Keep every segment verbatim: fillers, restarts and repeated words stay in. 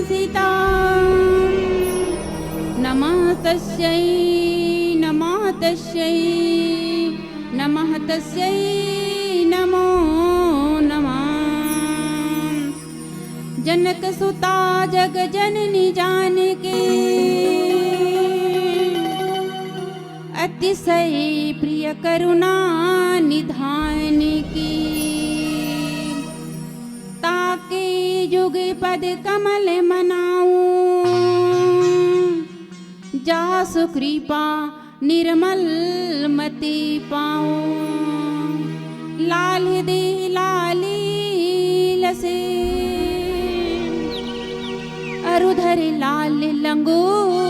सीता। नमः तस्यै, नमः तस्यै, नमः तस्यै, नमो नमः। जनक सुता जग जननी जानकी, अतिशय प्रिय करुणा निधान की। ताके जुग पद कमल मनाऊ, जासु कृपा निर्मल मति पाऊ। लाल देह लाली लसे, अरु धरे लाल लंगूर।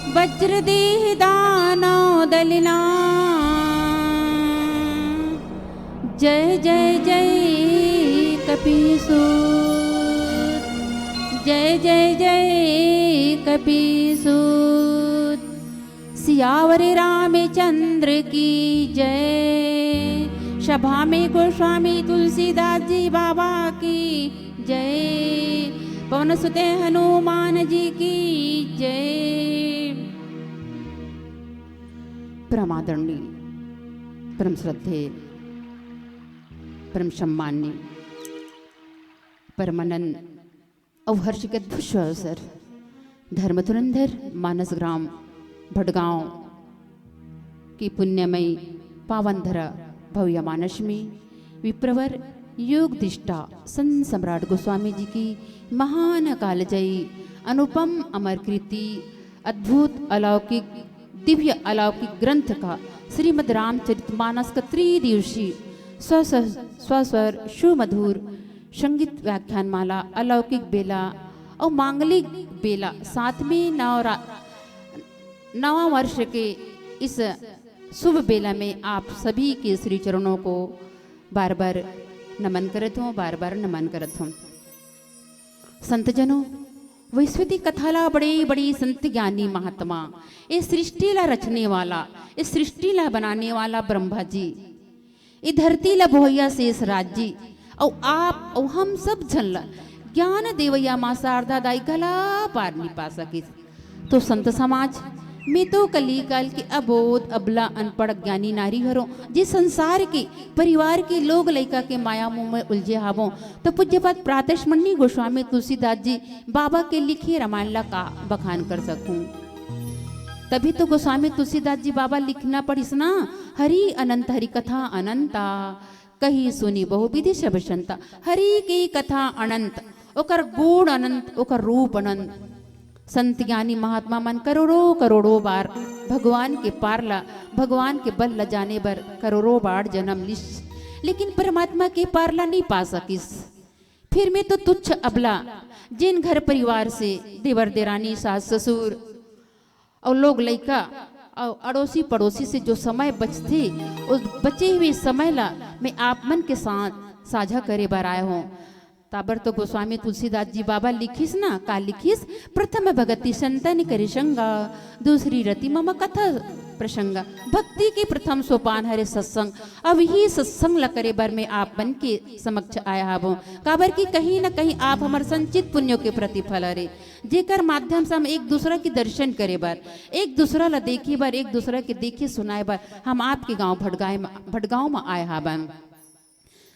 वज्र देह दानव दलना। जय जय जय कपीसूत, जय जय जय कपीसूत। सियावर रामचंद्र की जय। सभा में गोस्वामी तुलसीदास जी बाबा की जय। पवन सुते हनुमान जी की जय। परम आदरणीय, परम श्रद्धेय, परम सम्माननीय, परमानंद अउ हर्ष के अद्भुत अवसर, धर्म धुरंधर मानस ग्राम भटगांव की पुण्यमयी पावन धरा भव्य मानस में विप्रवर योग दृष्टा संत सम्राट गोस्वामी जी की महान कालजयी अनुपम अमर कृति, अद्भुत अलौकिक दिव्य अलौकिक ग्रंथ का श्रीमद् रामचरित मानस का त्रिदिवसीय स्व-, स्व-, स्वस्वर सुमधुर संगीत व्याख्यान माला अलौकिक बेला और मांगलिक बेला, सातवें नवरा-, नवा वर्ष के इस शुभ बेला में आप सभी के श्री चरणों को बार बार नमन करत हूँ, बार बार नमन करत हूँ। संत जनों, वैश्वती कथा ला बड़े बड़े संत ज्ञानी महात्मा, ए सृष्टि ला रचने वाला, ए सृष्टि ला बनाने वाला ब्रह्मा जी, ए धरती ला बोहइया शेष राज जी, अउ आप अउ हम सब झन ला ज्ञान देवइया माँ शारदा दाई घला पार नी पा सकिस। तो संत समाज, मैं तो कली काल के अबोध, अबला, अनपढ़, अज्ञानी नारी हरों, जे संसार के, परिवार के, लोग लइका के माया मोह में उलझे हावों, तो पूज्यपाद प्रातस्मरणीय गोस्वामी तुलसीदास जी बाबा के लिखे रामायण ला का बखान कर सकूं? तभी तो गोस्वामी तुलसीदास जी बाबा लिखना पड़िस ना, हरि अनंत हरि कथा अनंता, कही सुनी बहुविधि सब संता। हरि के कथा अनंत, ओकर गुण अनंत, ओकर रूप अनंत। संत ज्ञानी महात्मा मन करोड़ों करोड़ों बार भगवान के पार ला, भगवान के बल ला जाने बर करोड़ों बार जन्म लिस, लेकिन परमात्मा के पार ला नी पा सकिस। फिर मैं तो तुच्छ अबला, जेन घर परिवार से देवर देरानी, सास ससुर, अउ लोग लइका अउ अड़ोसी पड़ोसी से जो समय बचथे, उस बचे हुए समय ला मैं आप मन के साथ साझा करे बर आए हों। ताबर तो गोस्वामी तुलसीदास जी बाबा लिखिस ना, का लिखिस? "प्रथम भगति संतन करि संगा, दूसरी रति मम कथा प्रसंगा।" भक्ति के प्रथम सोपान हरे सत्संग। अब ही सत्संग ला करे बर मैं आप मन के समक्ष आए हावों, काबर कि कहीं न कहीं आप हमर संचित पुण्यों के प्रतिफल हरे। जेकर माध्यम से हम एक दूसरा के दर्शन करे बर, एक दूसरा ला देखे बर, एक दूसरा के देखे सुनाए बर हम आपके गांव भटगांव म, भटगांव म आए हावन।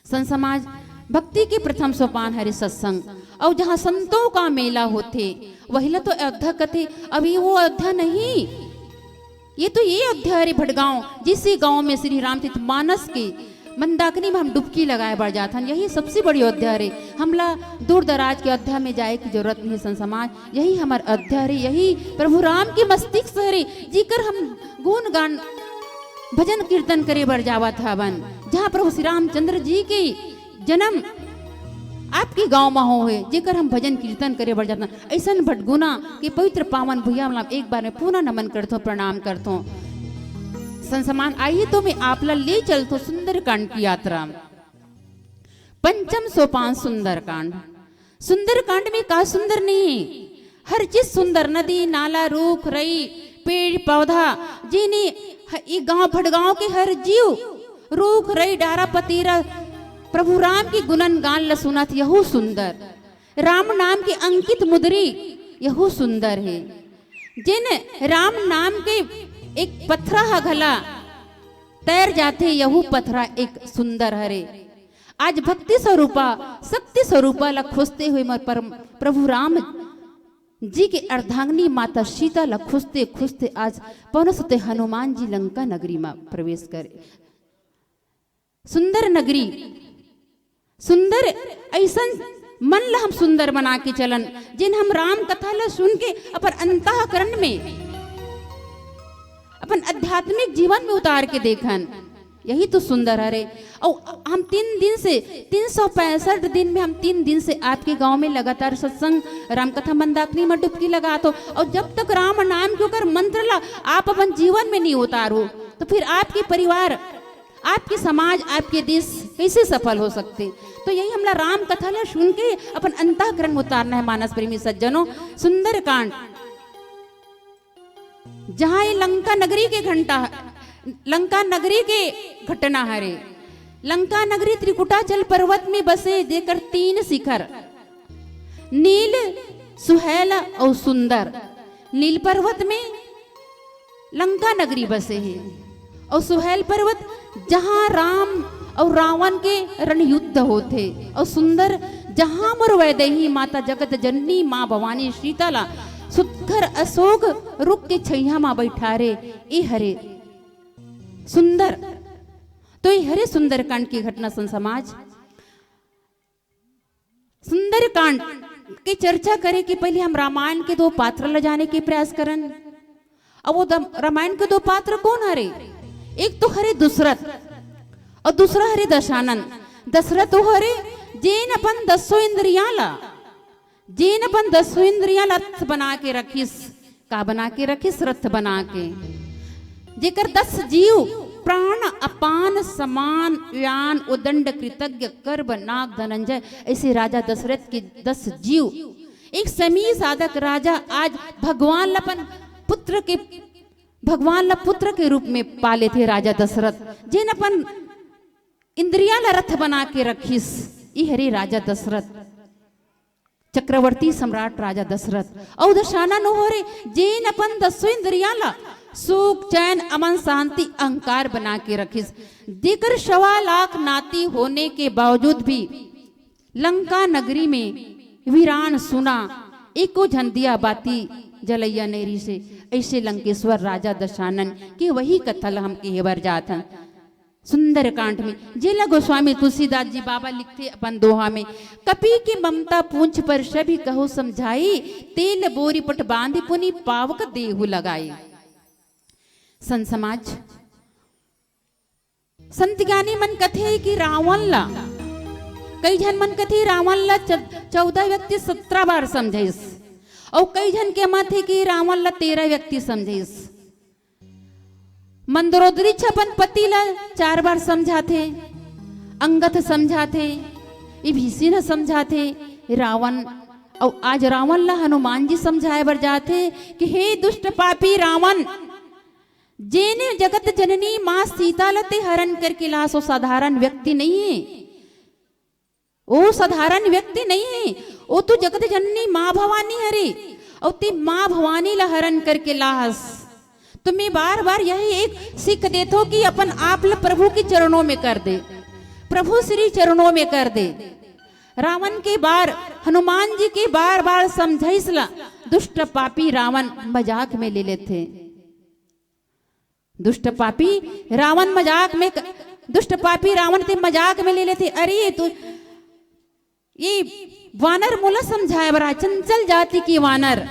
संत समाज, भक्ति के प्रथम सोपान हरे सत्संग, अउ जहां संतों का मेला होथे, वही ला तो अयोध्या कथे। अभी वो अयोध्या नहीं, ये तो ये अयोध्या हरे भटगांव, जिस गांव में श्री रामचरित मानस के मंदाकिनी में हम डुबकी लगाए बर जाथन, यही सबसे बड़ी अयोध्या हरे। हमला दूर दराज के अयोध्या में जाए के जरूरत नहीं हे संत समाज, यही हमर अयोध्या हरे, यही प्रभु राम के मस्तिष्क हरे, जिकर हम गुणगान भजन कीर्तन करे बर जावत हवन, जहाँ प्रभु श्री रामचंद्र जी के जन्म आपके गांव म होहे, जेकर हम भजन कीर्तन करे बर जाथन। अइसन भटगुना के पवित्र पावन भुइयां ला एक बार मैं पुनः नमन करथों, प्रणाम करथों। संत समाज, आइए तो मैं आप ला ले चलथों सुंदरकांड की यात्रा। पंचम सोपान सुंदरकांड। सुंदरकांड में का सुंदर नहीं हे? हर चीज सुंदर, नदी, नाला, रूख, रई, पेड़, पौधा, जेने ह-, ई गांव भटगांव के हर जीव, रूख, रई, डारा, पतीरा, प्रभु राम के गुणन गान ल सुनत यहू सुंदर, राम नाम के अंकित मुदरी यहू सुंदर हे। जेन राम नाम के एक पथरा ह घला तैर जाथे, यहू पथरा एक सुंदर हरे। आज भक्ति स्वरूपा, शक्ति स्वरूपा ल खोजते हुए मोर परम प्रभु राम जी के अर्धांगिनी माता सीता ल खोजते खोजते आज पवन सुत हनुमान जी लंका नगरी म प्रवेश करे। सुंदर नगरी, सुंदर अइसन मन ल हम सुंदर बना के चलन, जेन हम राम कथा ल सुन के अपन अंतःकरण में, अपन आध्यात्मिक जीवन में उतार के देखन। यही तो सुंदर हरे। अउ हम तीन दिन से, तीन सौ पैंसठ दिन में हम तीन दिन से आपके गांव में लगातार सत्संग, रामकथा मंदाकिनी में डुबकी लगात हो। अउ जब तक राम नाम के ओकर मंत्र ला आप अपन जीवन में नहीं उतारो, तो फिर आपके परिवार, आपके समाज, आपके देश कैसे सफल हो सकते? तो यही हमला राम कथा ला सुन के अपन अंतःकरण में उतारना है, मानस प्रेमी सज्जनों। सुंदरकांड, जहाँ ये लंका नगरी के घंटा, लंका नगरी के घटना हरे। लंका नगरी त्रिकुटाचल पर्वत में बसे, जेकर तीन शिखर, नील, सुहैल अउ सुंदर। नील पर्वत में लंका नगरी बसे हे, अउ सुहैल पर्वत, जहाँ राम अउ रावण के रणयुद्ध होथे, अउ सुंदर, जहाँ मोर वैदेही माता जगत जननी माँ भवानी सीता ला सुघर अशोक रुख के छैया मा बैठारे, ए हरे सुंदर। तो ए हरे सुंदरकांड की घटना। संत समाज, सुंदरकांड के चर्चा करे के पहले हम रामायण के दो पात्र ल जाने के प्रयास करन। अब वो दम-, रामायण के दो पात्र कौन हरे? एक तो हरे दशरथ अउ दूसरा हरे दशानन। दशरथ वो हरे जेन अपन दसों इंद्रियां ला, जेन अपन दसों इंद्रियां ला रथ बना के रखिस। का बना के रखिस? रथ बना के। जेकर दस जीव, प्राण, अपान, समान, व्यान, उदंड, कृतज्ञ, कर्ब, नाग, धनंजय, ऐसे राजा दशरथ के दस जीव। एक समी साधक राजा आज भगवान ल अपन पुत्र के, भगवान ल पुत्र के रूप में पाले थे राजा दशरथ, जेन अपन इंद्रिया ल रथ बना के रखिस। ई हरे राजा दशरथ, चक्रवर्ती सम्राट राजा दशरथ। अउ दशानन ओ हरे, जेन अपन दसों इंद्रिया ल सुख, चैन, अमन, शांति, अहंकार बना के रखिस। जेकर सवा लाख नाती होने के बावजूद भी लंका नगरी में वीरान सुना, एको झन दिया बाती जलैया नइ रिहिसे। ऐसे लंकेश्वर राजा दशानन के वही कथा ल हम कहे बर जात हन। सुंदरकांड में जेला गोस्वामी तुलसीदास जी बाबा लिखथे अपन दोहा में, "कपि के ममता पूंछ पर सभी कहु समझाई, तेल बोरी पट बांधि पुनि पावक देहु लगाई।" संत समाज, संत ज्ञानी मन कथे कि रावण ला, कई झन मन कथे रावण ला च-, चौदह व्यक्ति सत्रह बार समझाइस, अउ कई झन के मत हे कि रावण ला तेरह व्यक्ति समझाइस। मंदोदरी अपन पति ला चार बार समझाथे, अंगद समझाथे, विभीषण समझाथे, रावण, अउ आज रावण ला हनुमान जी समझाए बर जाथे कि हे दुष्ट पापी रावण, जेने जगत जननी माँ सीता ला ते हरण करके लास, ओ साधारण व्यक्ति नहीं हे। ओ साधारण व्यक्ति नहीं हे, ओ तो जगत जननी माँ भवानी हरे, अउ ते माँ भवानी ला हरण करके लाहस। तो मैं बार-बार यही एक सीख देथो कि अपन आप ल प्रभु के चरणों में कर दे, प्रभु श्री चरणों में कर दे। रावण के बार, हनुमान जी के बार-बार समझाइस ला दुष्ट पापी रावण मजाक में ले लेथे। दुष्ट पापी रावण मजाक में क-, दुष्ट पापी रावण ते मजाक में ले लेथे, "अरे, ये तो, ये वानर मोला समझाए बर आए, चंचल जाति के वानर,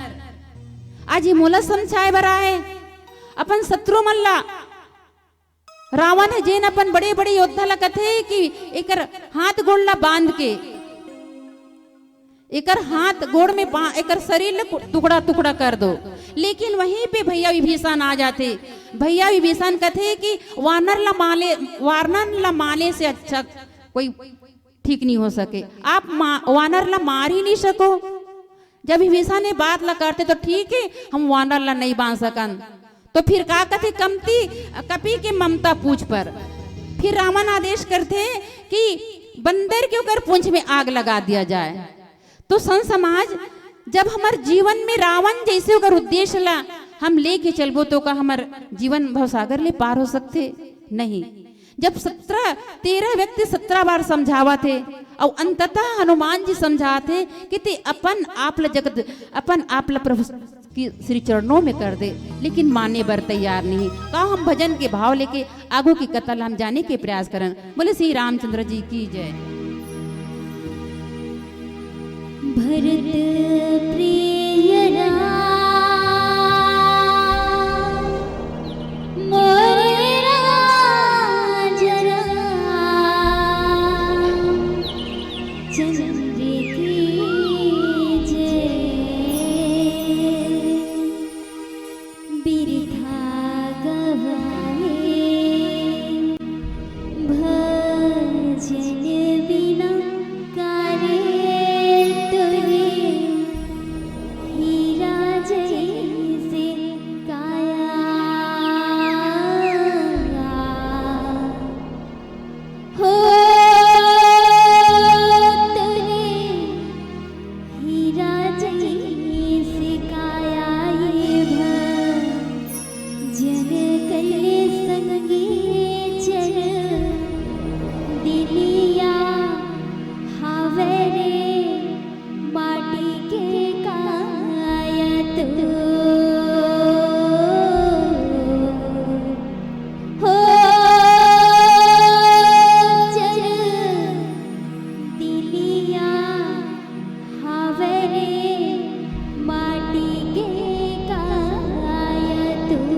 आज ये मोला समझाए बर आए, अपन शत्रु मन ला।" रावण हे जेन अपन बड़े-बड़े योद्धा ला कथे कि एकर हाथ गोड़ ला बांध के एकर हाथ गोड़ में बा-, एकर शरीर ल कु-, टुकड़ा-टुकड़ा कर दो। लेकिन वहीं पे भैया विभीषण आ जाथे। भैया विभीषण कथे कि वानर ला माले, वानर ला माले से अच्छा कोई ठीक नहीं हो सके। आप मा-, वानर ला मार ही नहीं सको। जब विभीषण ने बात ला करते तो ठीक है, हम वानर ला नहीं बांध सकन। तो फिर का कथे, कमती कपि के ममता पूछ पर, फिर रावण आदेश करथे कि बंदर के ओकर पूंछ में आग लगा दिया जाए। तो संत समाज, जब हमर जीवन में रावण जैसे ओकर उद्देश्य ला हम लेके चलबो, तो का हमर जीवन भवसागर ले पार हो सकथे? नहीं। जब सत्रह, तेरह व्यक्ति सत्रह बार समझावत हे, अउ अंततः हनुमान जी समझात हे कि ते अपन आप ल जगत, अपन आप ल प्रभु के श्री चरणों में कर दे, लेकिन माने बर तैयार नहीं। का हम भजन के भाव लेके आगू के कथा ल हम जाने के प्रयास करन। बोले श्री रामचंद्र जी की जय। भरत प्रिय राम, मोरे राज राम, चंद्र की जय। बिरथा गवाए भजन बिना कारे तोरे हीरा जैसे काया। हो तोरे हीरा जैसे काया ये भजन कले संगे चल दिनिया हावे रे माटी के काया तू। हो चल दिनिया हावे रे माटी के काया तू।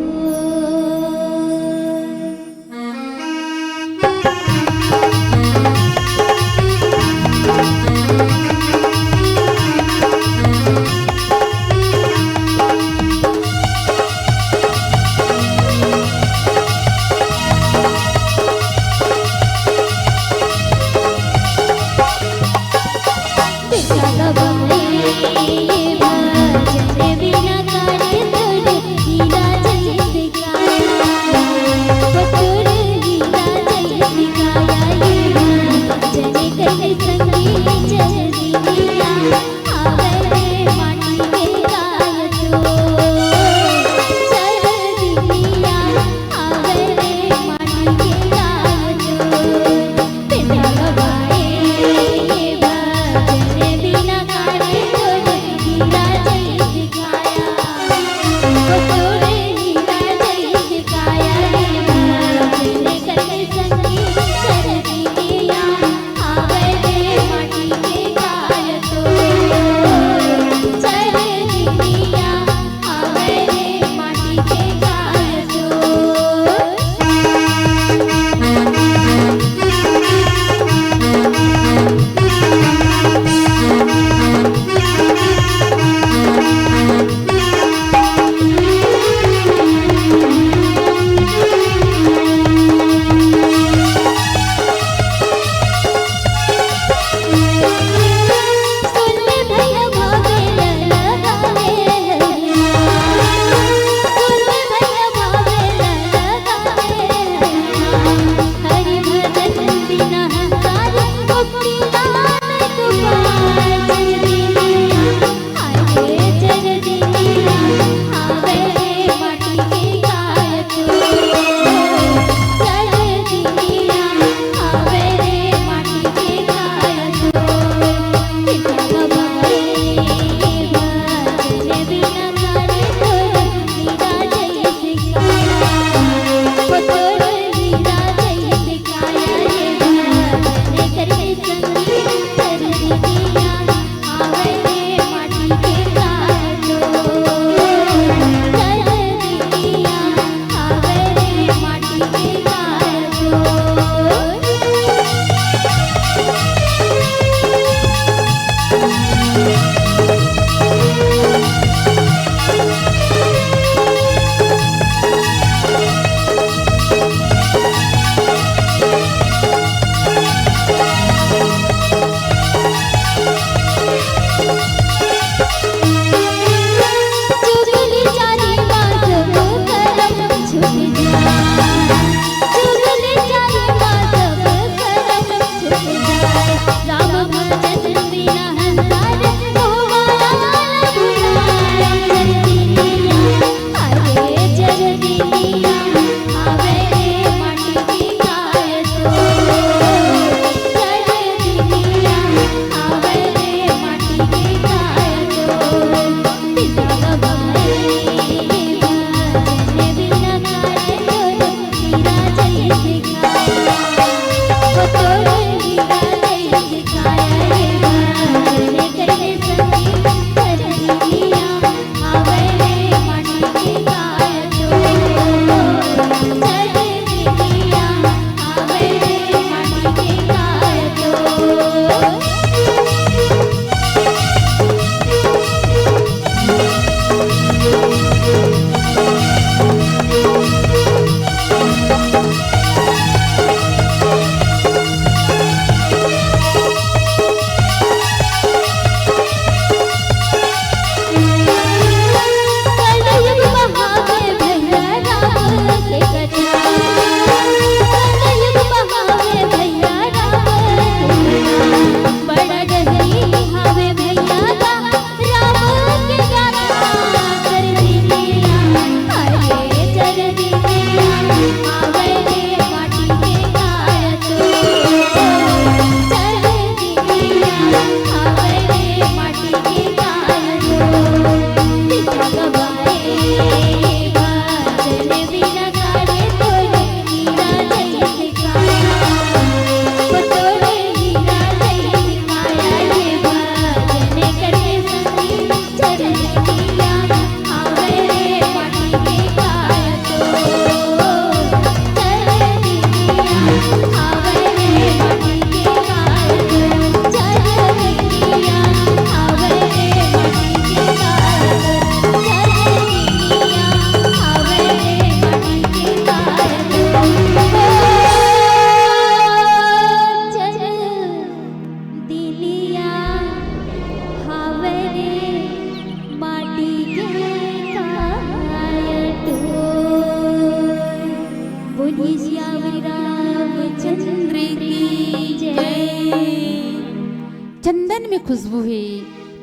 खुशबू हे,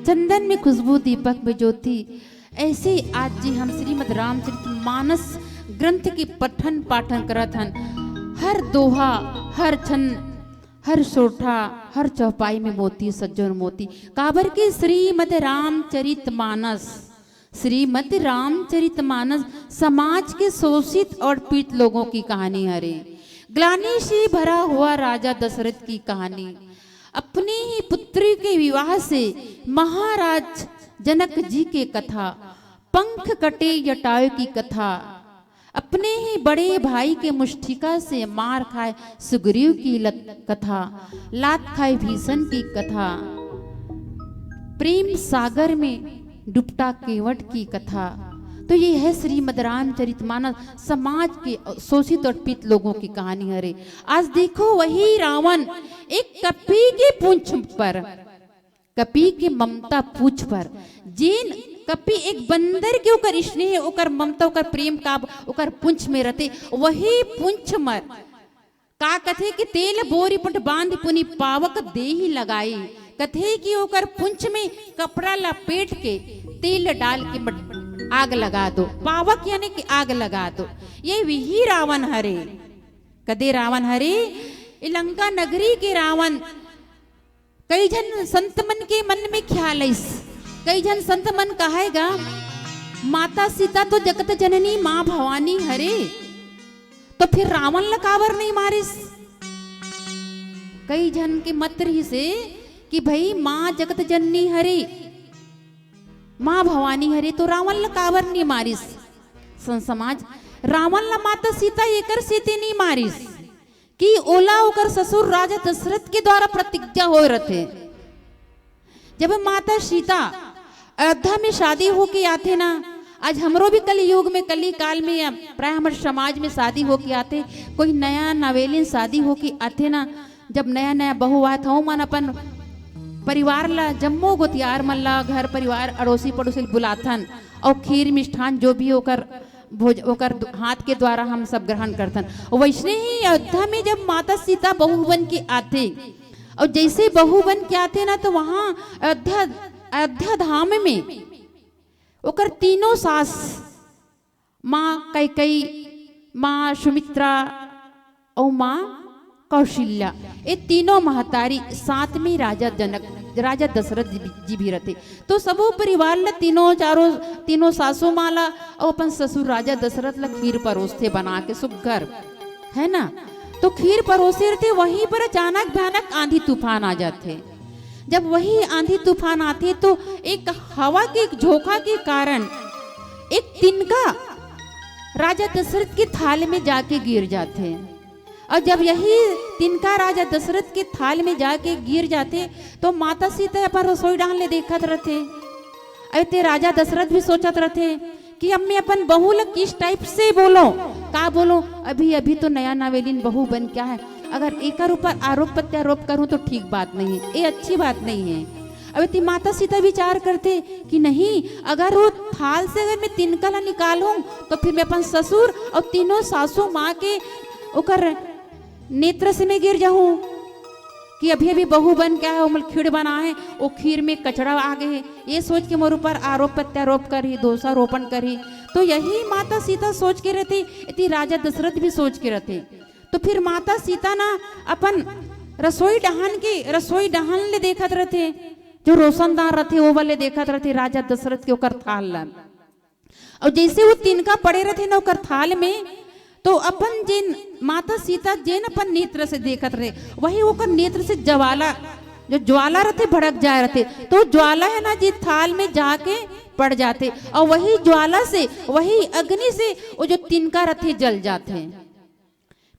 चंदन में खुशबू, दीपक में ज्योति। ऐसे ही आज जी हम श्रीमद् रामचरित मानस ग्रंथ के पठन पाठन करत हन। हर दोहा, हर छंद, हर सोरठा, हर चौपाई में मोती, सज्जन मोती। काबर के श्रीमद् रामचरित मानस, श्रीमद् रामचरित मानस समाज के शोषित और पीड़ित लोगों की कहानी हरे। ग्लानि से भरा हुआ राजा दशरथ की कहानी, अपनी ही पुत्री के विवाह से महाराज जनक जी के कथा, पंख कटे जटायु की कथा, अपने ही बड़े भाई के मुष्टिका से मार खाए सुग्रीव की लत-, कथा, लात खाए भीषण की कथा, प्रेम सागर में डुबटा केवट की कथा। तो ये है श्रीमद् रामचरित मानस, समाज के शोषित और पीड़ित लोगों की कहानी हरे। आज देखो, वही रावण एक कपी के पूंछ पर, कपी के ममता पूंछ पर, जेन कपी एक बंदर के ओकर स्नेह, ओकर ममता, ओकर प्रेम का ओकर पूंछ में रथे, वही पूंछ मर का कथे कि तेल बोरी पट बांध पुनि पावक देहि लगाई। कथे कि ओकर पूंछ में कपड़ा लपेट के तेल डाल के मट-, आग लगा दो। पावक यानी कि आग लगा दो। ये वही रावण हरे। कदे रावण हरे? ये लंका नगरी के रावण। कई झन संत मन के मन में ख्याल आइस, कई झन संत मन कहाय गा, माता सीता तो जगत जननी माँ भवानी हरे, तो फिर रावण ला काबर नहीं मारिस? कई झन के मत रहिसे कि भाई, माँ जगत जननी हरे, माँ भवानी हरे, तो रावण ला काबर नहीं मारिस? संत समाज, रावण ला माता सीता एकर सेती नहीं मारिस कि ओला ओकर ससुर राजा दशरथ के द्वारा प्रतिज्ञा होय रथे। जब माता सीता अयोध्या में शादी होके आथे ना, आज हमरो भी कलयुग में, कली काल में, या प्राय हमर समाज में शादी होके आथे, कोई नया नवेलिन शादी होके आथे ना, जब नया नया बहू आत हूँ मन अपन परिवार ला, जम्मो गोतियार मन ला, घर परिवार, अड़ोसी पड़ोसी ल बुलाथन, और खीर मिष्ठान जो भी ओकर भोज-, ओकर दु-, हाथ के द्वारा हम सब ग्रहण करथन। वैसने ही अयोध्या में जब माता सीता बहू बन के आथे, और जैसे बहू बन के आथे ना, तो वहाँ अयोध्या, अयोध्या धाम में ओकर तीनों सास, माँ कैकई, माँ सुमित्रा और माँ कौशल्या, ये तीनों महतारी साथ में राजा जनक, राजा दशरथ जी भी, जी भी रथे। तो सबो परिवार ला, तीनों चारों, तीनों सासू माँ ला और अपन ससुर राजा दशरथ ला खीर परोसथे बना के सुग्घर, है ना? तो खीर परोसे रथे, वहीं पर अचानक भयानक आंधी तूफान आ जाथे। जब वही आंधी तूफान आथे तो एक हवा के एक झोंका के कारण एक तिनका राजा दशरथ के थाल में जाके गिर जाथे। और जब यही तिनका राजा दशरथ के थाल में जाके गिर जाथे तो माता सीता अपन रसोई डाहन ले देखत रथे। अउ ते राजा दशरथ भी सोचत रथे कि अब मैं अपन बहू ला किस type से बोलूं, का बोलूं? अभी अभी तो नया नवेलिन बहू बन के आय, अगर एकर ऊपर आरोप प्रत्यारोप करूं तो ठीक बात नहीं है, ये अच्छी बात नहीं है। अब इतनी माता सीता विचार करथे कि नहीं, अगर वो थाल से अगर मैं तिनका ला निकालूं तो फिर मैं अपन ससुर और तीनों सासू माँ के ओकर नेत्र से मैं गिर जाहूं कि अभी अभी बहू बन के आय, ओमन खीर बनाए, वो खीर में कचरा आ गए हे, ये सोच के मोर ऊपर आरोप प्रत्यारोप करही, दोषारोपण करही। तो यही माता सीता सोच के रथे, इति राजा दशरथ भी सोच के रथे। तो फिर माता सीता ना अपन रसोई डहन के, रसोई डहन ले देखत रथे, जो रोशनदान रथे, वो वाले देखत रथे राजा दशरथ के ओकर थाल ला। और जैसे वो तिनका पड़े रथे ना ओकर थाल में, तो अपन जेन माता सीता जेन अपन नेत्र से देखत रहे, वही ओकर नेत्र से ज्वाला, जो ज्वाला रथे, भड़क जाए रथे, तो ज्वाला है ना जी थाल में जाके पड़ जाथे, और वही ज्वाला से, वही अग्नि से वो जो तिनका रथे जल जाथे।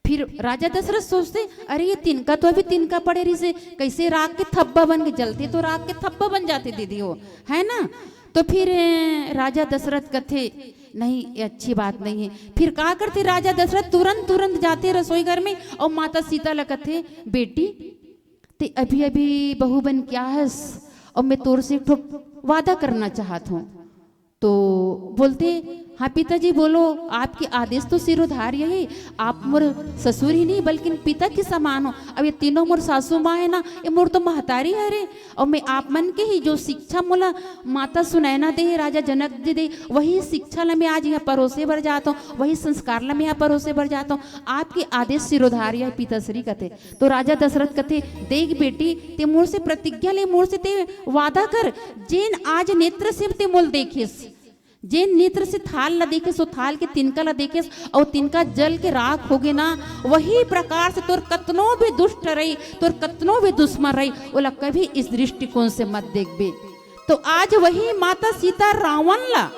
फिर राजा दशरथ सोचथे, अरे ये तिनका तो अभी तिनका पड़े रहिसे, कैसे राख के थब्बा बन के जलथे, तो राख के थब्बा बन जाथे दीदी वो, है ना? तो फिर, ए, राजा दशरथ कथे, नहीं, ये अच्छी बात नहीं है। फिर का करथे राजा दशरथ? तुरंत, तुरंत जाथे रसोई घर में और माता सीता ला कथे, बेटी, ते अभी अभी बहू बन के आय हस और मैं तोर से एक ठो वादा करना चाहत हूँ। तो बोलथे, हाँ पिताजी बोलो, आपके आदेश तो सिरोधार्य हे। आप मोर ससुर ही नहीं बल्कि पिता के समान हो। अब ये तीनों मोर सासू माँ हे ना, ये मोर तो महतारी हरे। अउ मैं आप मन के ही जो शिक्षा मोला माता सुनैना दे, राजा जनक जी दे, वही शिक्षा ला मैं आज यहाँ परोसे बर जात हूँ, वही संस्कार ला मैं यहाँ परोसे बर जात हूँ। आपके आदेश सिरोधार्य हे पिताश्री कथे। तो राजा दशरथ कथे, देख बेटी, ते मोर से प्रतिज्ञा ले, मोर से ते वादा कर, जेन आज नेत्र से ते मोल देखेस, जेन नेत्र से थाल ला देखेस, ओ थाल के तिनका ला देखेस, अउ तिनका जल के राख होगे ना, वही प्रकार से तोर कतनो भी दुष्ट रही, तोर कतनो भी दुश्मन रही, ओला कभी इस दृष्टिकोण से मत देखबे। तो आज वही माता सीता रावण ला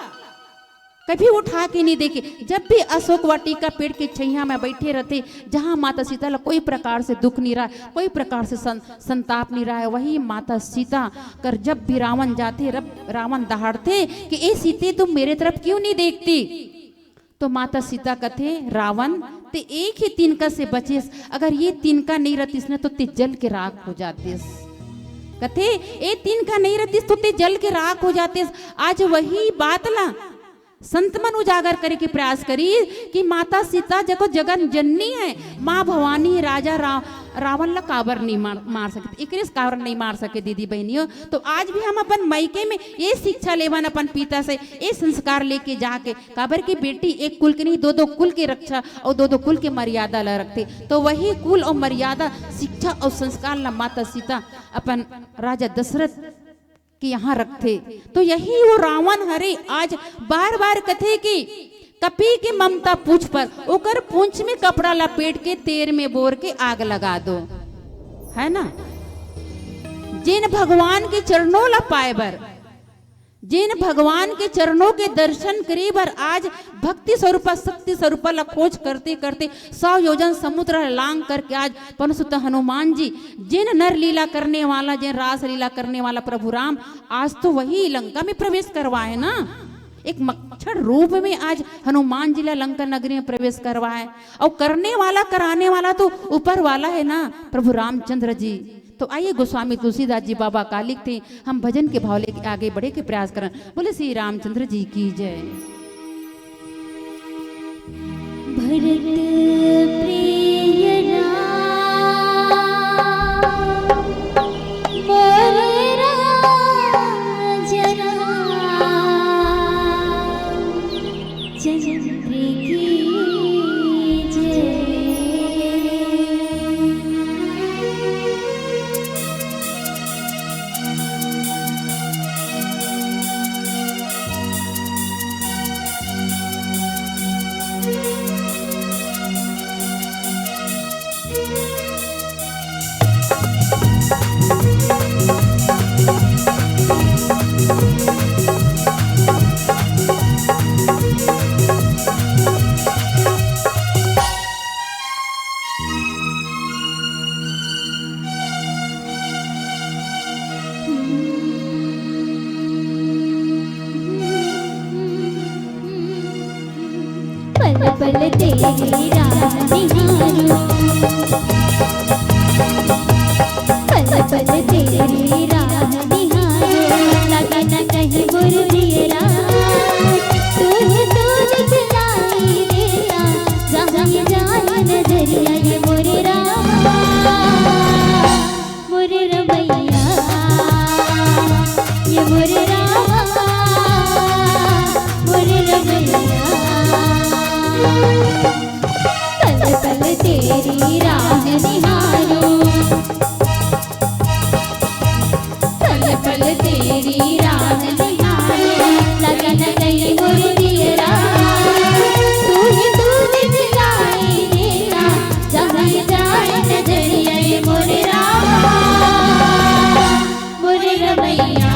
कभी उठा के नहीं देखे। जब भी अशोक वाटिका पेड़ के छैया में बैठे रहते, जहाँ माता सीता ला कोई प्रकार से दुख नहीं रहा, कोई प्रकार से सं-, संताप नहीं रहा है, वही माता सीता कर जब भी रावण जाते, रब-, रावण दहाड़ते कि ए सीते, तुम मेरे तरफ क्यों नहीं देखती? तो माता सीता कथे, रावण, ते एक ही तिनका से बचेस, अगर ये तिनका नहीं रहतीस ना तो ते जल के राख हो जातेस। कथे, ए तिनका नहीं रहतीस तो ते जल के राख हो जातेस। आज वही बात ला संत मन उजागर करे के प्रयास करी कि माता सीता जको जगन जननी है, माँ भवानी, राजा रा-, रावण ला काबर नहीं मार, मार सके, एकरे से काबर नहीं मार सके दीदी बहनियों। तो आज भी हम अपन मायके में ये शिक्षा लेवन, अपन पिता से ये संस्कार लेके जाके, काबर के बेटी एक कुल के नहीं, दो दो कुल के रक्षा अउ दो दो कुल के मर्यादा ला रखथे। तो वही कुल अउ मर्यादा, शिक्षा अउ संस्कार ला माता सीता अपन राजा दशरथ के यहाँ रखथे। तो यही वो रावण हरे आज बार बार कथे कि कपी के ममता पूछ पर, ओकर पूंछ में कपड़ा लपेट के तेल में बोर के आग लगा दो, है ना। जेन भगवान के चरणों ला पाए बर, जेन भगवान के चरणों के दर्शन करे बर आज भक्ति स्वरूपा, शक्ति स्वरूपा ला खोज करते करते सौ योजन समुद्र ला लांग करके आज परम सुत हनुमान जी, जेन नर लीला करने वाला, जेन रास लीला करने वाला प्रभु राम, आज तो वही लंका में प्रवेश करवाए ना। एक मच्छर रूप में आज हनुमान जी ला लंका नगरी में प्रवेश करवाए। और करने वाला, कराने वाला तो ऊपर वाला है ना, प्रभु रामचंद्र जी। तो आइए, गोस्वामी तुलसीदास जी बाबा का लिखते, हम भजन के भाव लेके आगे बढ़े के प्रयास करन। बोले श्री रामचंद्र जी की जय। भरत प्रिय राम, मोर राज राम, चंद्र की जय। पल पल तेरी राह निहारूं, पल पल तेरी राह निहारूं, लगे न कहीं बुर दिए राह, तू ही तू दिखलाई देता, जहाँ ये जाए नजरिया ये मोरे राह। मोरे रमैया, ये मोरे रामा, मोरे रमैया। पल पल तेरी राह निहारूं, पल पल तेरी राह निहारूं, लगे न कहीं मोरे दियरा, तू ही तू दिखलाई देता, जहाँ जाए नजरिया ये मोरे रामा, मोरे रमैया,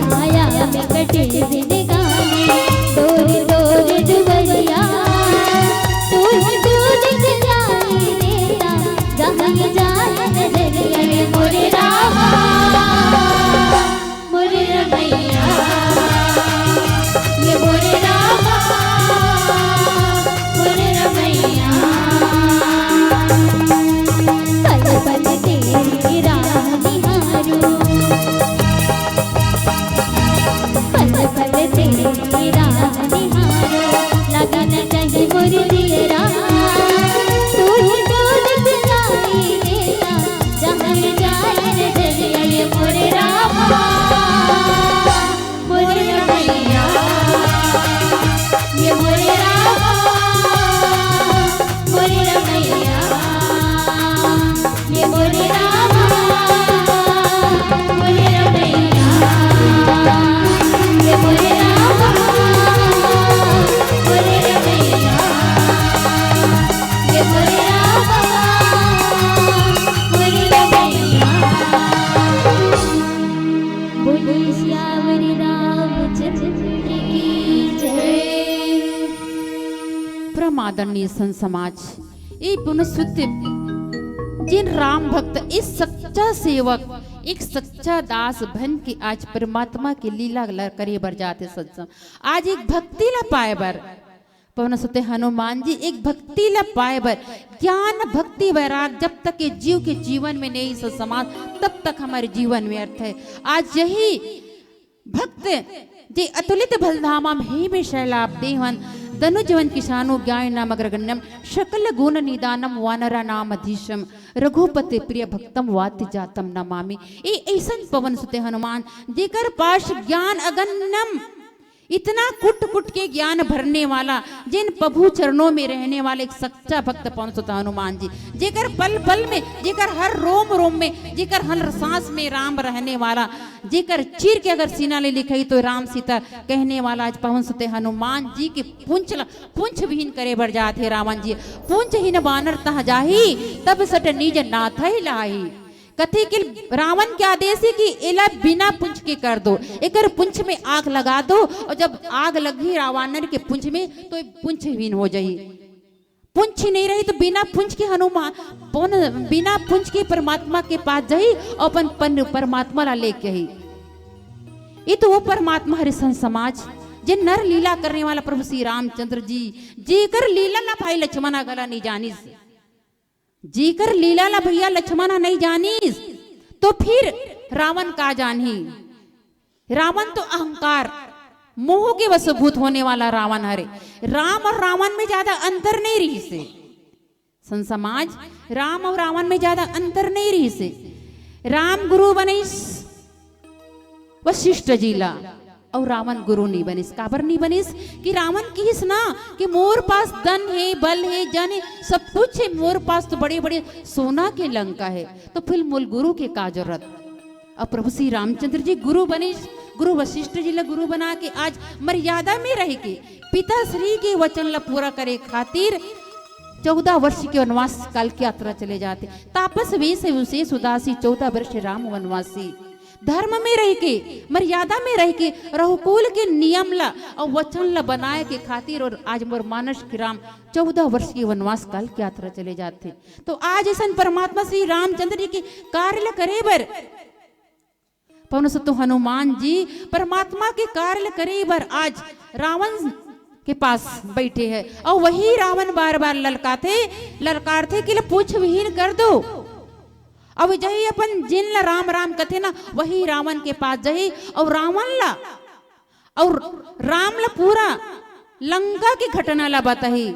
छाया में कटे जिंदगानी, तोर तोर दुबरिया, तू ही दूध खिलाई देता, जहाँ ये जाए नजरिया। ये मोरे रामा, मोरे रमैया, ये मोरे रामा, मोरे रमैया। पल पल तेरी राह निहारूं, पल पल तेरी राह निहारूं, लगे न कहीं मोर जियरा, तू ही तो दिखलाई देता, जहाँ जाए नजरिया। ये मोरे रामा, मोरे रमैया, ये मोरे रामा, मोरे रमैया, ये मोरे रामा, मोरे रमैया, ये मोरे रामा, मोरे रमैया, ये मोरे रामा, मोरे रमैया। बोलिए सियावर रामचंद्र की जय। परम आदरणीय संत समाज, ये पुनः शुद्ध जिन राम भक्त, एक सच्चा सेवक, एक सच्चा दास बन के आज परमात्मा के लीला ल-, करे बर जाथे सत्संग। आज एक भक्ति ला पाए बर पवन सुते हनुमान जी एक भक्ति ला पाए बर, ज्ञान, भक्ति, वैराग, जब तक ये जीव के जीवन में नहीं स समाज, तब तक हमारे जीवन व्यर्थ है। आज यही भक्त जे अतुलित बलधामा महीहि शैलाभ देहन, दनु जीवन किसानु ज्ञान नाम अग्रगण्यम, सकल गुण निदानम वानरा नाम अधीशम, रघुपति प्रिय भक्तम वात जातम नमामि। ए ऐसन पवन सुते हनुमान, जेकर पास ज्ञान अगण्यम, इतना कुट कुट के ज्ञान भरने वाला, जिन प्रभु चरणों में रहने वाले एक सच्चा भक्त पवन सुत हनुमान जी, जेकर पल पल में, जेकर हर रोम रोम में, जेकर हर सांस में राम रहने वाला, जेकर चीर के अगर सीना ले लिखाही तो राम सीता कहने वाला आज पवन सुत हनुमान जी के पूंछ ला, पूंछ विहीन करे बर जात हे रावण जी। पूंछहीन बानर तहाँ जाही, तब सट निज नाथहि लाही। कथे कि रावण के आदेश हे कि एला बिना पूंछ के कर दो, एकर पूंछ में आग लगा दो, और जब आग लगही रावण के पूंछ में तो ये पूंछहीन हो जाही। पूंछ नहीं रही तो बिना पूंछ के हनुमान, पवन, बिना पूंछ के परमात्मा के पास जाही और अपन पन-, परमात्मा ला लेके ही। ये तो वो परमात्मा हरे संत समाज, जे नर लीला करने वाला प्रभु श्री रामचंद्र जी, जेकर लीला ला भाई लक्ष्मण घला नहीं जानिस। जेकर लीला ला भैया लक्ष्मण ह नहीं जानिस, तो फिर रावण का जानही? रावण तो अहंकार, मोह के वशभूत होने वाला रावण हरे। राम और रावण में ज्यादा अंतर नहीं रहिसे। संत समाज, राम और रावण में ज्यादा अंतर नहीं रहिसे। राम गुरु बनिस वशिष्ठ जी ला, अउ रावण गुरु नहीं बनिस। काबर नहीं बनिस? कि रावण किहिस ना कि मोर पास धन हे, बल हे, जन हे, सब कुछ हे, मोर पास तो बड़े-बड़े सोना के लंका हे, तो फिर मोल गुरु के का जरूरत? अब प्रभु श्री रामचंद्र जी गुरु बनिस, गुरु वशिष्ठ जी ला गुरु बना के आज मर्यादा में रह के पिता श्री के वचन ला पूरा करे खातिर चौदह वर्ष के वनवास काल के यात्रा चले जाथे। तापस वेश विशेष उदासी, चौदह वर्ष राम वनवासी। धर्म में रह के, मर्यादा में रह के, रघुकुल के नियम ला अउ वचन ला बनाए के खातिर, अउ आज मोर मानस के राम चौदह वर्ष के वनवास काल के यात्रा चले जाथे। तो आज ऐसन परमात्मा श्री रामचंद्र जी के कार्य ला करे बर पवन सुत हनुमान जी परमात्मा के कार्य करे बर आज रावण के पास बैठे हे, अउ वही रावण बार-बार ललकाथे, ललकारथे कि ले पूंछ विहीन कर दो। अउ जही अपन जिन ला राम राम कथे ना, वही रावण के पास जही अउ रावण ला अउ राम ला पूरा लंका के घटना ला बताही,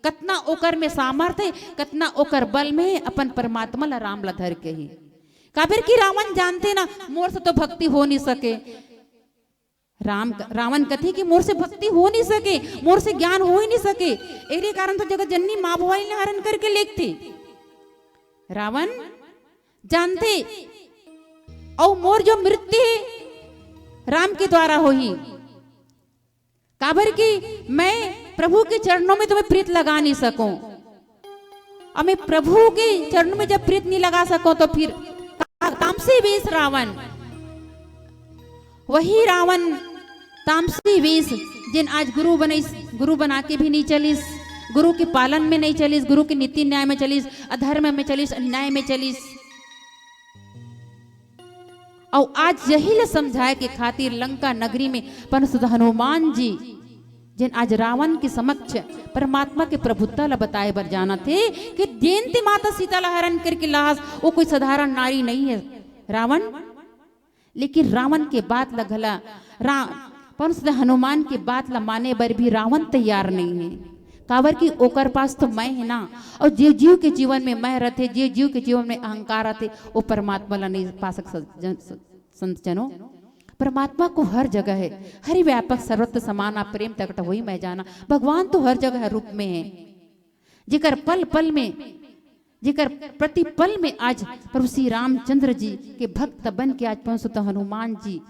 कतना ओकर में सामर्थ्य हे, कतना ओकर बल में हे, अपन परमात्मा ला राम ला धर के ही। काबर कि रावण जानथे ना, मोर से तो भक्ति हो नहीं सके। राम, रावण कथे कि मोर से भक्ति हो नहीं सके, मोर से ज्ञान हो ही नहीं सके। एरे कारण तो जगत जननी माँ भवानी ला हरण करके लेगथे। रावण जानथे, अउ मोर जो मृत्यु हे, राम के द्वारा होही। काबर कि मैं प्रभु के चरणों में तो मैं प्रीत लगा नहीं सकूं। अब मैं प्रभु के चरणों में जब प्रीत नहीं लगा सकूं, तो फिर का-, काम से बेस रावण। वही रावण तामसी वेश, जेन आज गुरु बनइस, गुरु बना के भी नहीं चलिस, गुरु के पालन में नहीं चलिस, गुरु के नीति न्याय में चलिस, अधर्म में चलिस, अन्याय में चलिस। अउ आज यही ल समझाए के खातिर लंका नगरी में परमसुत हनुमान जी, जेन आज रावण के समक्ष परमात्मा के प्रभुता ल बताए बर जानत हे कि जेन ते माता सीता ल हरण करके लाहस, वो कोई साधारण नारी नहीं है रावण। लेकिन रावण के बात ल घला रा-, परमसुत हनुमान के बात ल माने बर भी रावण तैयार नहीं है। काबर कि ओकर पास तो मैं है ना, अउ जे जीव के जीवन में मैं रथे, जे जीव के जीवन में अहंकार रथे, वो परमात्मा ला नहीं पा सक स-, जन-, स-, संत जनो। परमात्मा को हर जगह है, हरि व्यापक सर्वत्र समाना, प्रेम प्रकट होई मैं जाना। भगवान तो हर जगह रूप में है, जेकर पल पल में, जेकर प्रति पल में आज प्रभु श्री रामचंद्र जी के भक्त बन के आज परमसुत हनुमान जी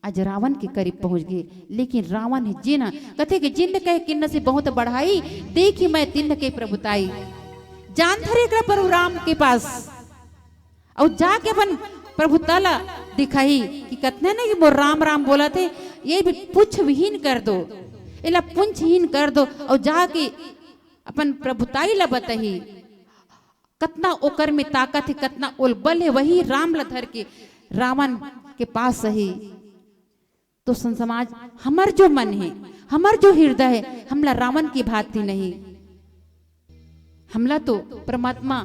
आज रावण के करीब पहुंच गए। लेकिन रावण हे जेन कथे कि जिन्न कहे किन्न से बहुत बढ़ाई, देखी मैं तिन्न के प्रभुताई। जान धरे एकरा प्रभु राम के पास, अउ जाके अपन प्रभुता ला दिखाही कि कतना ने कि मोर राम राम बोलत हे, ये भी पुंछ विहीन कर दो, एला पुंछहीन कर दो, अउ जाके अपन प्रभुताई ला बताही। कतना ओकर में ताकत हे, कतना ओल बल हे, वही राम ला धर के रावण के पास हे। तो संत समाज, हमर जो मन हे, हमर जो हृदय हे, हमला रावण की भांति नहीं, हमला तो परमात्मा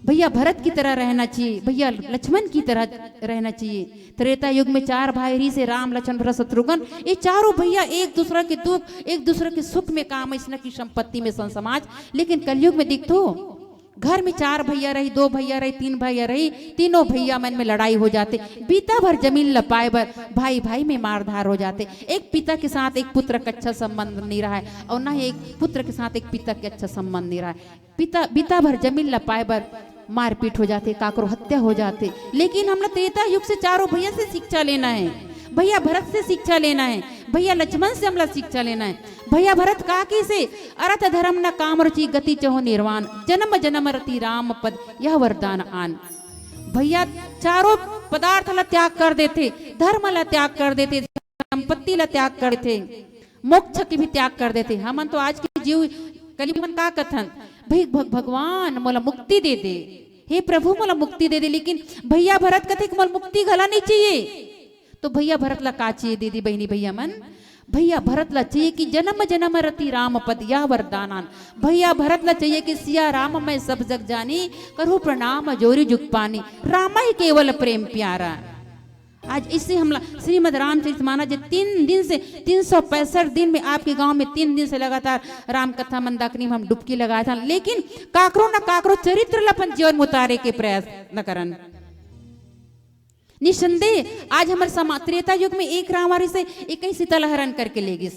भैया भरत की तरह रहना चाहिए, भैया लक्ष्मण की तरह रहना चाहिए। त्रेता युग में चार भाई रहिसे, राम, लक्ष्मण, भरत, शत्रुघ्न। ये चारों भैया एक दूसरा के दुख, एक दूसरा के सुख में काम, अइसना की संपत्ति में संत समाज। लेकिन कलयुग में दिखथो, घर में चार भैया रही, दो भैया रही, तीन भैया रही, तीनों भैया मन में लड़ाई हो जाथे। बीता भर जमीन ल पाए बर भाई भाई में मारधार हो जाथे। एक पिता के साथ एक पुत्र का अच्छा संबंध नहीं रहा है, अउ ना ही एक पुत्र के साथ एक पिता के अच्छा संबंध नहीं रहा है। पिता, बीता भर जमीन ल पाए बर मारपीट हो जाथे, काकरो हत्या हो जाथे। लेकिन हमला त्रेता युग से चारों भैया से शिक्षा लेना है, भैया भरत से शिक्षा लेना है, भैया लक्ष्मण से हमला शिक्षा लेना है। भैया भरत का कहिसे, अरथ धर्म न काम रुचि, गति चहु निर्वाण, जन्म जन्म रति राम पद, यह वरदान आन। भैया चारों पदार्थ ला त्याग कर देथे, धर्म ला त्याग कर देथे, संपत्ति ला त्याग कर देथे, मोक्ष के भी त्याग कर देथे। हमन तो आज के जीव कली मन का कथन, भाई भग-, भगवान मोला मुक्ति दे दे, हे प्रभु मोला मुक्ति दे दे। लेकिन भैया भरत कथे कि मोला मुक्ति घला नहीं चाहिए। तो भैया भरत ला का चाहिए दीदी बहिनी भैया मन? भैया भरत ला चाहिए कि जन्म जन्म रति राम पद यह वरदान आन। भैया भरत ला चाहिए कि सिया राम मैं सब जग जानी, करूँ प्रणाम जोरी जुग पानी, राम ही केवल प्रेम प्यारा। आज इससे हमला श्रीमद् रामचरित मानस जे तीन दिन से, तीन सौ पैंसठ दिन में आपके गांव में तीन दिन से लगातार राम कथा मंदाकिनी में हम डुबकी लगाए थन, लेकिन काकरो ना काकरो चरित्र ला अपन जीवन में उतारे के प्रयास न करन। निसंदेह आज हमर समा-, त्रेता युग में एक रावण से एक ही सीता ला हरण करके ले गिस।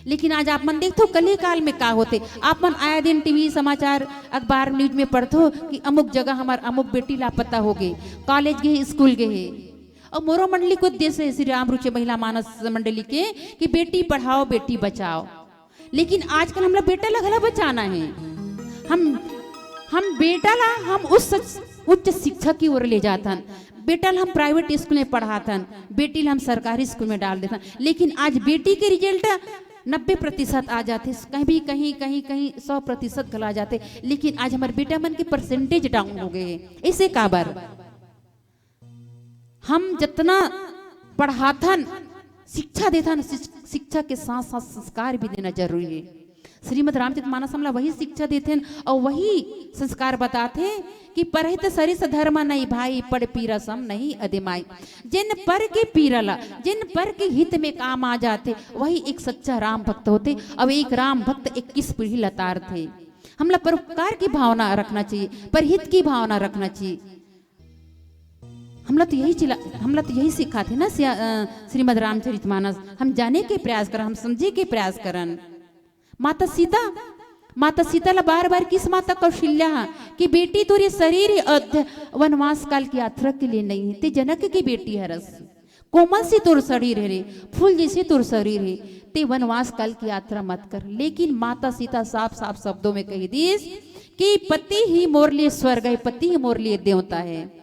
लेकिन आज आप मन देखथो, कली काल में का होथे। आप मन आए दिन टीवी, समाचार, अखबार, न्यूज में पढ़थो कि अमुक जगह हमर अमुक बेटी लापता हो गे, कॉलेज गे हे, स्कूल गे हे। अउ मोरो मंडली के उद्देश्य हे श्री राम रुचि महिला मानस मंडली के कि बेटी पढ़ाओ, बेटी बचाओ। लेकिन आजकल हमला बेटा ला घला बचाना हे। हम, हम बेटा ला हम उस सच-, उच्च शिक्षा की ओर ले जाथन। बेटा ला हम प्राइवेट स्कूल में पढ़ाथन, बेटी ला हम सरकारी स्कूल में डाल देथन। लेकिन आज बेटी के रिजल्ट नब्बे प्रतिशत आ जाथे, कहीं भी, कहीं, कहीं, कहीं सौ प्रतिशत घला जाथे। लेकिन आज हमर बेटा मन के परसेंटेज डाउन हो गए हे। ऐसे काबर? हम जतना पढ़ाथन, शिक्षा देथन, शिक्ष-, शिक्षा के साथ-साथ संस्कार भी देना जरूरी हे। श्रीमद् रामचरित मानस हमला वही शिक्षा देथेन अउ वही संस्कार बताथे कि परहित सरिस धर्म नहीं भाई, पढ़ पीरा सम नहीं अदिमाई। जिन पर के पीरा ला, जिन पर के हित में काम आ जाथे, वही एक सच्चा राम भक्त होथे। अउ एक राम भक्त इक्कीस पीढ़ी ला तारथे। हमला परोपकार की भावना रखना चाहिए, परहित की भावना रखना चाहिए। हमला तो यही चिला-, हमला तो यही सिखाथे ना सिया-, अ, श्रीमद् रामचरित मानस। हम जाने के प्रयास करन, हम समझे के प्रयास करन। माता सीता, माता सीता ला बार-बार किस माता कौशल्या हा कि बेटी तोर ये शरीर हे अयोध्या वनवास काल की यात्रा के लिए नहीं हे, ते जनक की बेटी हरस। कोमल सी तोर शरीर हे रे, फूल जैसे तोर शरीर हे, ते वनवास काल की यात्रा मत कर। लेकिन माता सीता साफ-साफ शब्दों में कही दीस कि पति ही मोर लिए स्वर्ग हे, पति ही मोर लिए देवता हे।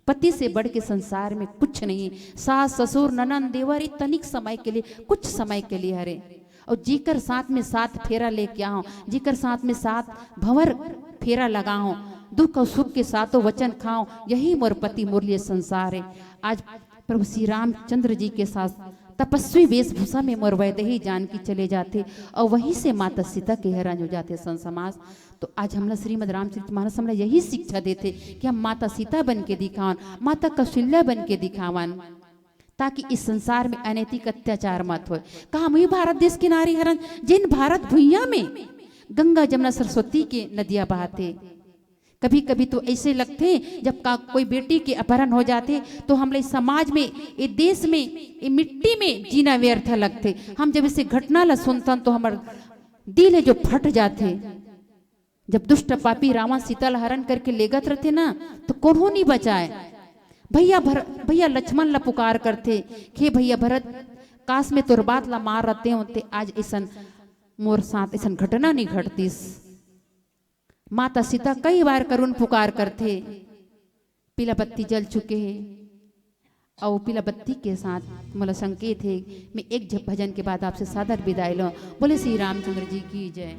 पति से बढ़ के संसार में कुछ नहीं। सास, ससुर, ननंद, देवर, ये तनिक समय के लिए, कुछ समय के लिए हरे। अउ जेकर साथ में सात फेरा लेके आहों, जेकर साथ में सात भंवर फेरा लगाहों, दुख अउ सुख के सातों वचन खाहों, यही मोर पति, मोर लिए संसार हे। आज प्रभु श्री रामचंद्र जी के साथ तपस्वी वेशभूषा में मोर वैदेही जानकी चले जाथे अउ वहीं से माता सीता के हरण हो जाथे। संत समाज, तो आज हमला श्रीमद् रामचरित मानस हमला यही शिक्षा देथे कि हम माता सीता बन के दिखावन, माता कौशल्या बन के दिखावन, ताकि इस संसार में अनैतिक अत्याचार मत होय। का हम ही भारत देश के नारी हरन, जिन भारत भुइयां में गंगा, जमुना, सरस्वती के नदिया बहाथे? कभी-कभी तो ऐसे लगथे, जब का कोई बेटी के अपहरण हो जाथे, तो हमला इस समाज में, ये देश में, ये मिट्टी में जीना व्यर्थ लगथे। हम जब इसे घटना ला सुनथन, तो हमर दिल हे जो फट जाथे। जब दुष्ट पापी रावण सीता ला हरण करके लेगत रथे ना, तो कोनो नहीं बचाए। भैया भर-, भैया लक्ष्मण ला पुकार करथे, "हे भैया भरत, काश में तोर बात ला मान रहतेंव, ते आज ऐसन मोर साथ ऐसन घटना नहीं घटतिस।" माता सीता कई बार करुण पुकार करथे, पीला बत्ती जल चुके हे, अउ पीला बत्ती के साथ मोला संकेत हे, मैं एक झ-, भजन के बाद आपसे सादर विदाई लूं। बोले श्री रामचंद्र जी की जय।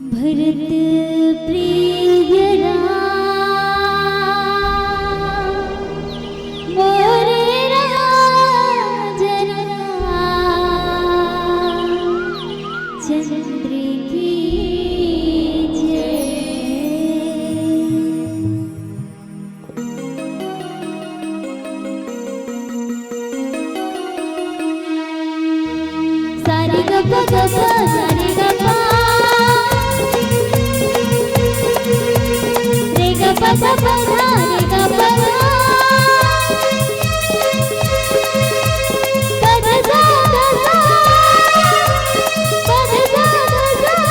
भरत प्रिय राम मोरे राजन चंद्र की जय। सारे ग प ग प, सारे ग प, रे ग प ध प ध, रे ग प ध, प ध सा ध सा, प ध सा ध सा।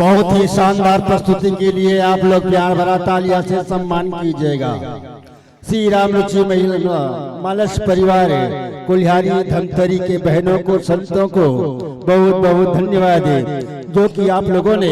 बहुत ही शानदार प्रस्तुति के लिए आप लोग प्यार भरा तालियां से सम्मान कीजिएगा। श्री राम रुचि महिला मालस परिवार कुल्हारी धमतरी के बहनों को, संतों को बहुत बहुत धन्यवाद है, जो कि आप लोगों ने